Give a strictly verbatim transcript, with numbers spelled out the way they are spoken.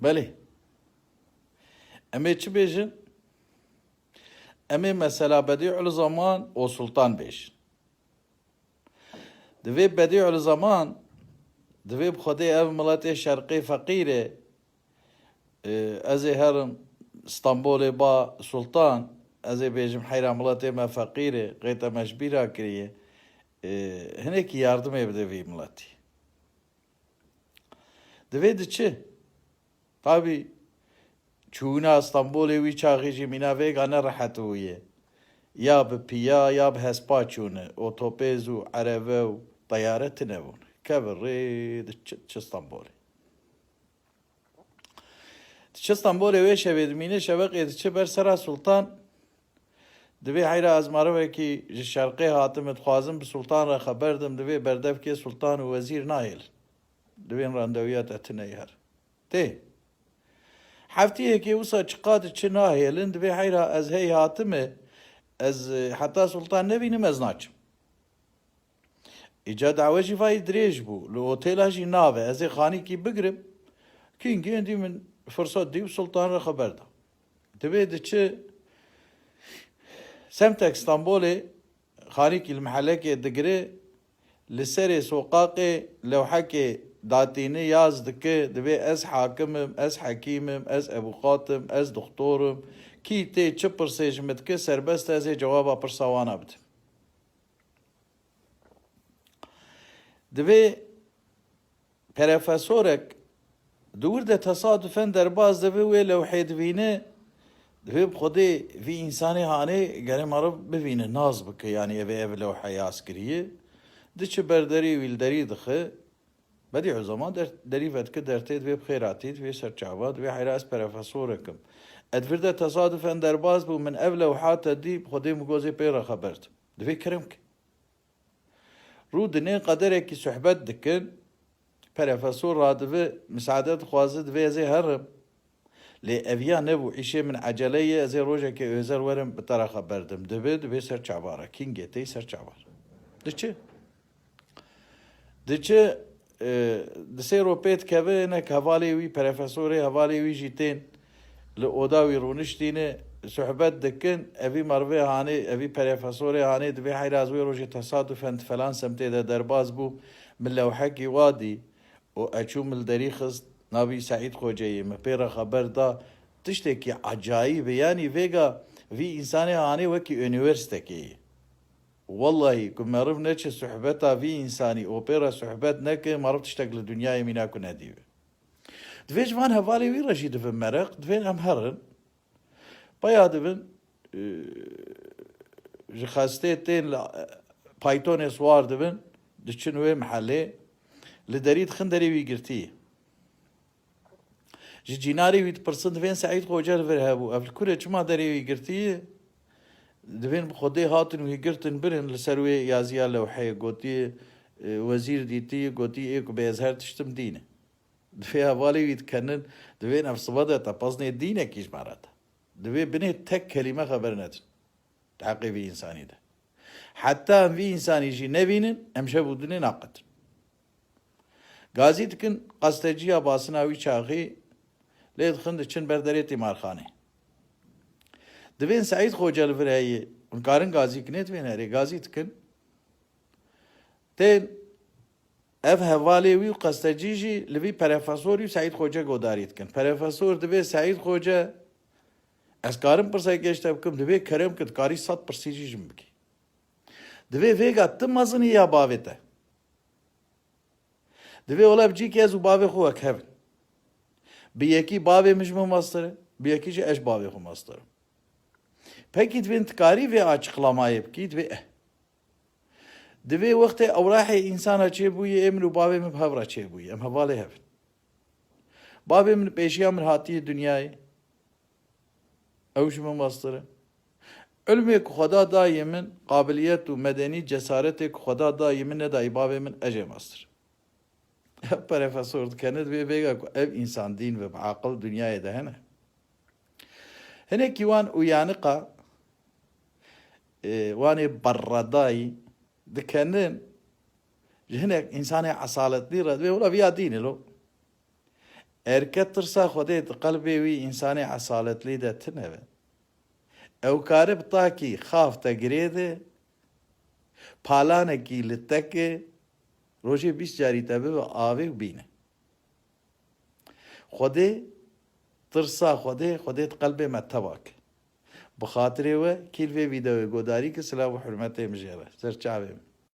Belê. Em ê çi bêjin? Em ê mesela Bedî'ul Zeman û Sultan bêjin. Divê Bedî'ul Zeman, divê bi Xwedê ev miletê şerqê feqîr e, e, ez ê herim Stenbolê ba Sultan, ez ê bêjim heyra miletê me feqîr e, qê te me ji bîra kiriye, e, hinekî yardimê bide vî miletî. Divê diçi. Tabî çûna Stenbolê wî çaxî jî mîna vêga ne rehet bûye. Ya bi piya ya bi hespa çûne. Otopêz û ereve û teyare tine bûn. Keve rê diçi, diçi Stenbolê. Diçi Stenbolê wê şevê dimîne, şeveqê diçi ber sera Sultan. Divê heyra ez merivekî ji şerqê hatime, dixwazim bi Sultan re xeber dim, divê berdevkê Sultan û wezîr nahêlin. Divên randewiya te tine yer. Tê. Heftiyekê wisa çiqa diçi nahêlin, divê heyra ez hey hatime, ez, e, heta Sultan nebînim ez naçim. Îca dawe jî vayî dirêj bû. Li otêla jî nave. Ez ê xanîkî bigirim. Kîngê dî min firsat dî û Sultan re xeber da. Divê diçi semtek Stenbolê, xanîkî li mehelekê digire, li serê soqaqê lewhekê datîne yaz dike, divê ez hakim im, ez hekîm im, ez evûqat im, ez doxtor im. Kî tê çi pirsê ji min dike, serbest e, ez ê cewaba pirsa wana bidim. Divê perefesorek di wir de tesadufen derbas dibe, wê lewhê dibîne, divê bi Xwedê vî însanê hanê gerê meriv bibîne, nas bike, yanî evê ev lewhe yaz kiriye. Diçe ber derî wî li derî dixe. Bedî'u Zeman der-, derî vedike dertê, divê bi xêr hatî, divê ser çava, divê heyra ez perefesorek im. Ez di vir de tesadufen derbas bûm, min ev lewha te dî, bi Xwedê min gozê pê re xeber dim. Divê kerem ke. Rû dinê qederekî sohbet dikin, perefesor radive, misaade dixwaze, divê ez ê herim. Lê eviya nebû, îşê min ecele ye, ez ê rojekê özel werim, bi te re xeber dim. Dibe, divê ser çava re. Kîngê tê ser çava re. Diçe. Diçe, e, di sê ro pê dikeve, hinek hevalê wî, perefesorê hevalê wî jî tên li oda wî rûniştîne, sohbet dikin. Evî merivê hanê, evî perefesorê hanê, divê heyra ez wê rojê tesadufen di felan semtê de derbas bû, min lewhekî wa dî û ez çûm li derî xist, navî Seîd Xoceyê, min pê re xeber da, tiştekî ecayîb e. Yanî vêga vî însanê hanê wekî unîversîtekê ye. Wellahî ku meriv neçe sohbeta vî însanî û pê re sohbet neke, meriv tiştek li dinyayê mîna ku nedîbe. Divê ji van hevalê wî re jî divin mereq, divên em herin. Paya dibin, e, ji xestê tên li, e, paytonê siwar dibin, diçin wê mehelê, li derî dixin derê wî girtî ye. Ji cînarê wî dipirsin, divên Seîd Xoce li vir hebû. Ev li kurê çima derê wî girtî ye? Divên bi Xwedê hatin wî girtin birin, li ser wê yaziya lewheyê gotiye, e, wezîr dîtî, gotiye ê ku bê ez her tiştim dîn e. Divê hevalê wî dikenin, divên ev sibe de te peznê dînekî ji me re de. Divê binê tek kelîme xeber nedin. Di heqê vî însanî de. Heta em vî însanî jî nevînin, em şev û dinê naqetin. Gazî dikin qesteciya basina wî çaxî, lê dixin diçin ber derê tîmarxanê. Divên Seîd Xoce li vir heye, hûn karin gazî kinê, divên herê gazî dikin. Tên ev hevalê wî û qestecî jî li vî perefesorî û Seîd Xoce godarî dikin. Perefesor divê Seîd Xoce, ez karim pirseke ji te bikim, divê kerem ke dikarî sed pirsî jî ji min bikî. Divê vêga tu mezin î ya bavê te. Divê wela bi cîkê ez û bavê xwe wek hev in. Bi yekî bavê min ji min mestir e, bi yekî jî ez ji bavê xwe mestir im. Pekî divên tu karî vê açıklamayê bikî, divê eh. Divê wextê ewrahê însana çêbûyî, ê min û bavê min bi hev re çêbûyî. Em hevalê hev in. Bavê min pêşiya min hatiye dinyayê. Ew ji min mestir e. Ilmê ku Xweda dayê min, qabiliyet û medenî cesaretê ku Xweda dayê min nedayî bavê min, ez jê mestir. Perefesor dikene, divê vêga ku ev însan dîn ve bi aqil dinyayê de hene. Hinekî wan uyaniqa, e, wanê berredayî dikenin, ji hinek însanê esaletlî re divê, wela viya dîn e lo. Erke tirsa Xwedê di qelbê wî însanê esaletlî de tine be. Ew kare bi takî xav te girê de, palanekî li te ke, rojê bîst carî te bibe avê û bîne. Xwedê, tirsa Xwedê, Xwedê di qelbê me teva ke. Bi xatirê we, kî li vê vîdeoyê godarî ke, silav û hurmetê min jê re. Ser çavê min.